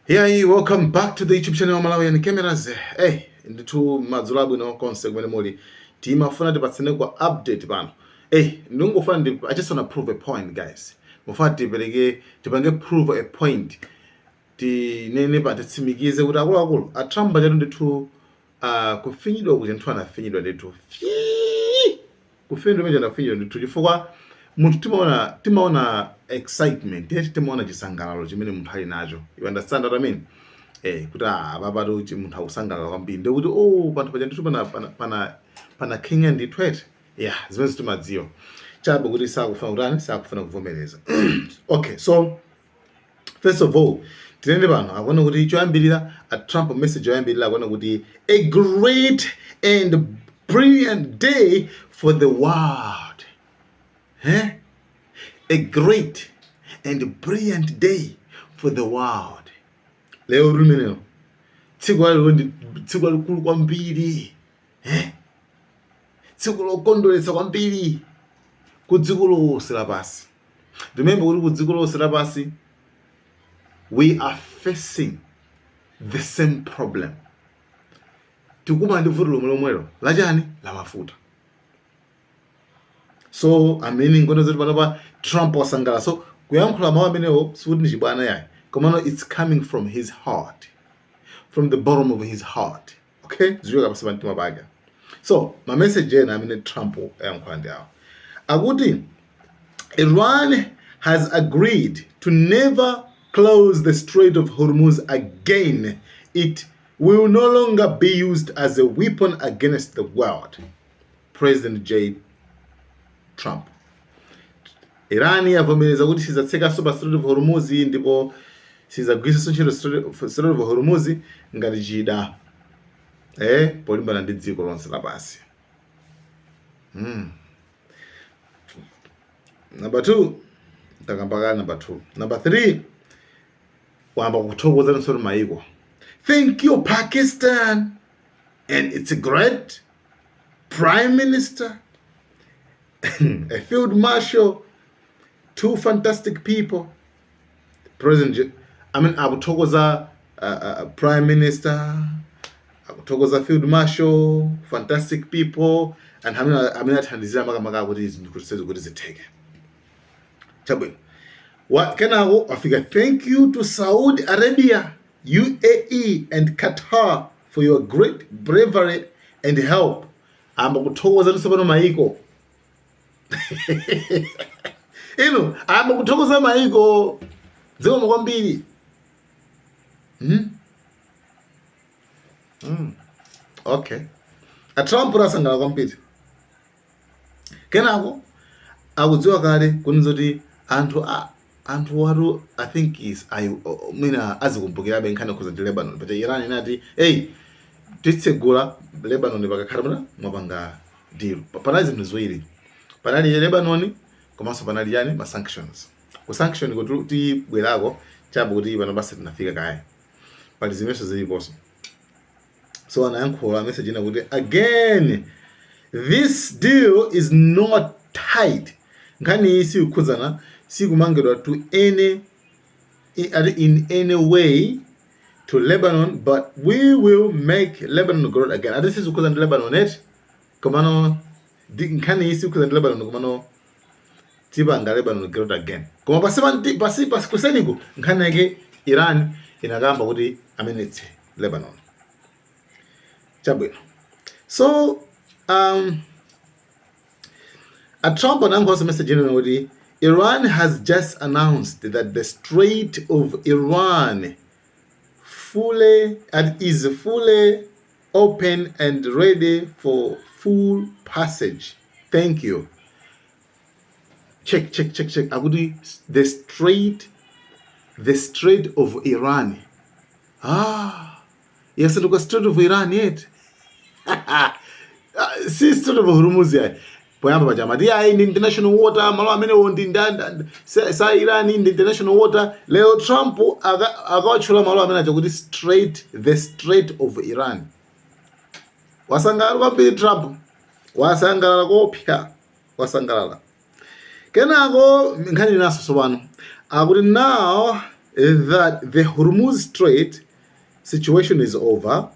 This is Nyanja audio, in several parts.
Hey, welcome back to the YouTube channel Malawian Cameras. Hey, ndithu madzulo abwino konse kumene muli. Timafuna tipatsane kwa update pano. Hey, ndingofuna ndi I just wanna prove a point, guys. Mufuna tipereke, tipange prove a point. Tinene pa, titsimikize kuti akuluakulu a Trump achatu ndithu kufinyidwa kuti ndithu anafinyidwa ndithu. Fii! Kufinyidwa mene anafinyidwa ndithu, chifukwa munthu timaona excitement yeti, timaona chisangalalo chimene munthu ali nacho. You understand what I mean? Kuti ah, apapatu munthu akusangalala kwambiri, ndikuti oh, panthu paja ndithu pana king ndithu eti. Yeah, zimene timadziwa chabe kuti sakufuna kutani, sakufuna kuvomereza. Okay, so first of all, tinene pano akuona kuti choyambirira a Trump, message yoyambirira akuona kuti "A great and brilliant day for the world." Eh? A great and brilliant day for the world. Lero limenelo tsiku lalero ndi tsiku lalikulu kwambiri, eh? Tsiku lokondweretsa kwambiri ku dziko lonse lapansi. Remember kuti ku dziko lonse lapansi we are facing the same problem. Tikumana ndi vuto lomwe lomwelo lachani? La mafuta. So amene ngono zoti panopa Trump wasangalala, so kuyankhula mawu amenewo sikuti ndi chibwana yayi, komano it's coming from his heart, from the bottom of his heart, okay? Zichoka pansi pa mtima pake. So ma message ena amene Trump ayankhula ndi awo akuti Iran has agreed to never close the Strait of Hormuz again. It will no longer be used as a weapon against the world. President J. Trump. Iran yavomereza kuti sizatsekanso pa Strait of Hormuz ndipo sizagwiritsanso ntchito Strait of Hormuz ngati chida polimbana ndi dziko lonse lapansi. Number two, takamba kale number two. Number three, wayamba kuthokoza nsoro maiko. "Thank you, Pakistan and its great prime minister, a field marshal, two fantastic people." President I mean, akuthokoza prime minister, akuthokoza field marshal, fantastic people, and amene athandizira makamaka kuti zinthu kuti zitheke. Chabwino. Kenako afika "Thank you to Saudi Arabia, UAE and Qatar for your great bravery and help." Amba kuthokoza tsopano maiko ino, amba kuthokoza maiko zikomo kwambiri. Okay, a Trump asangalala kwambiri. Kenako akudziwa kale kuniza kuti anthu watu, I think is ayi, mwina azikumbukirabe nkhani yokhuza ndi Lebanon. But Iran inati, "Hey, titsegula Lebanon pakakhala muna mwapanga deal." Panali zinthu ziwiri: panali Lebanon komanso panali yani, ma sanctions. Ku sanction kuti tibwerako chabe kuti pano basi tinafika kaya pali zimenso ziliponso. So anayankhula message ina kuti again, "This deal is not tied," nkhani iyi sikukhudzana, sikumangidwa, "to any in any way to Lebanon, but we will make Lebanon great again." Ati sizikukhudzana ndi Lebanon eti, komano nkhani iyi sikukhudzana ndi Lebanon, komano tipanga Lebanon great again. Koma pasi pasi pasi kuseniku nkhani yake Iran inakamba kuti amenetse Lebanon. Chabwino. So a Trump anayankhulanso message ino kuti "Iran has just announced that the Strait of Iran fully and is fully open and ready for full passage. Thank you." Check, check, check, check. Akuti the Strait of Iran. Ah, yasanduka Strait of Iran yet. Si Strait of Hormuz yayi. Poyamba paja amati ayi, ndi international water, malo amenewo ndi sa Iran, ndi international water. Lero Trump akawatchula malo amene aja kuti strait the Strait of Iran. Wasangalala kwambiri Trump, wasangalala kopya, wasangalala. Kenako nkhani inaso tsopano akuti now That the Hormuz Strait situation is over.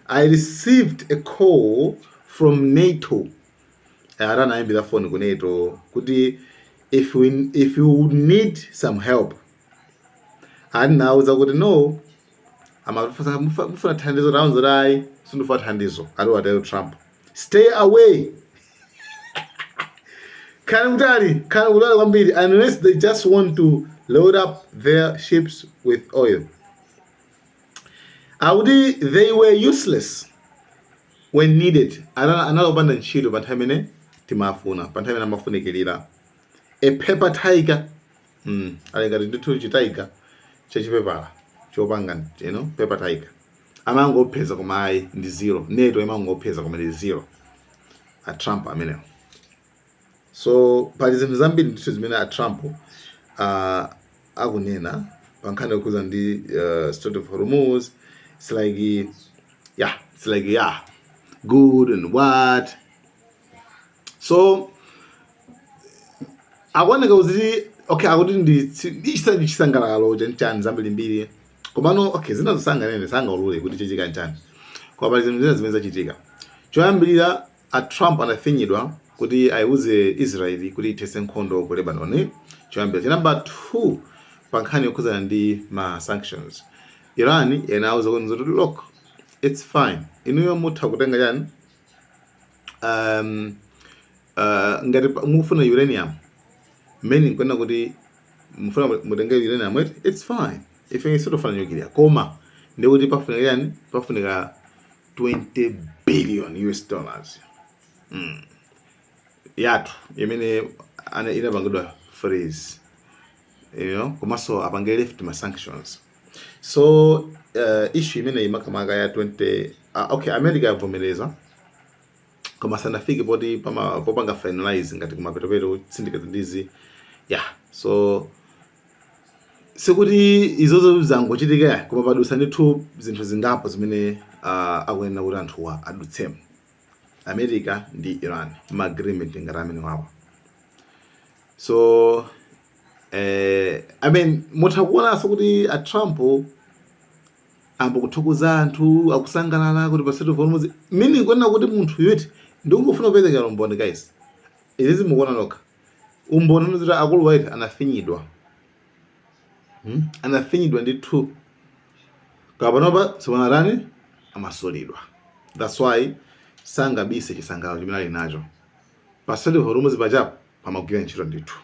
I received a call from NATO. Aranayimbira phone ku NATO kuti if you would need some help. Anauza kuti no, amafuna mufuna thandizo, taunza kuti ayi, sindifuna thandizo. Ali watero Trump, "Stay away, khani kutali, khani kutali kwambiri, unless they just want to load up their ships with oil." Akuti they were useless when needed. Analopanda ntchito pa nthawi imene timafuna, pa nthawi imene amafunikirira. A paper tiger, ali ngati ndithu chi tiger chachipepala chopanga, paper tiger, amangopheza koma ayi, ndi zero. NATO imangopheza koma ndi zero. A Trump amenewo. So pali zinthu zambiri ndithu zimene a Trump akunena pa nkhani yokhuza ndi Strait of Hormuz. It's like, yeah, it's like, yeah, good and what. So akuoneka kuti okay, akuti ndi chisangalalo chanchani zambirimbiri, komano okay, zina zisanganene, sangaulule kuti chichitika nchani, koma pali zinthu zina zimene zachitika. Choyambirira, a Trump anafinyidwa kuti ayiuze Israeli kuti ithetse nkhondo ku Lebanon, choyambira. Cha number 2, pa nkhani yokhuzana ndi ma sanctions, Iran inauza kuti, "Look, it's fine, inuyo mutha kutenga chani, ngati mukufuna uranium, mmene nkuena kuti mufuna mutenge uranium, it's fine, ife sitofuna nuclear, koma ndikuti pafunika chani? Pafunika 20 billion US dollars yathu imene inapangidwa freeze, komanso apange lift ma sanctions." So issue imene imakamaka ya 20, okay, America yavomereza koma sanafike poti popanga finalize ngati kumapetopeto kutsindika ndizi, yeah. So sikuti izozo zangochitika, koma padusa ndithu zinthu zingapo zimene akuyenera kuti anthuwa adutsemo, America ndi Iran, ma agreement ngati amene wawa. So I mean, mutha kuonanso kuti a Trump ambo kuthokoza anthu, akusangalala kuti pa Strait of Hormuz, meaning kuona kuti munthu yuti ndikungofuna kupereka umboni. Guys, izizi mukuona nokha umboni unoziti akulu waiti anafinyidwa, Anafinyidwa ndithu kapanopa sipanatani, amasulidwa. That's why sangabise chisangalalo chimene ali nacho. Pa Strait of Hormuz pachapo pamagwira ntchito ndithu.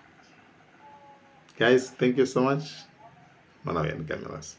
Guys, thank you so much. Malawian Cameras.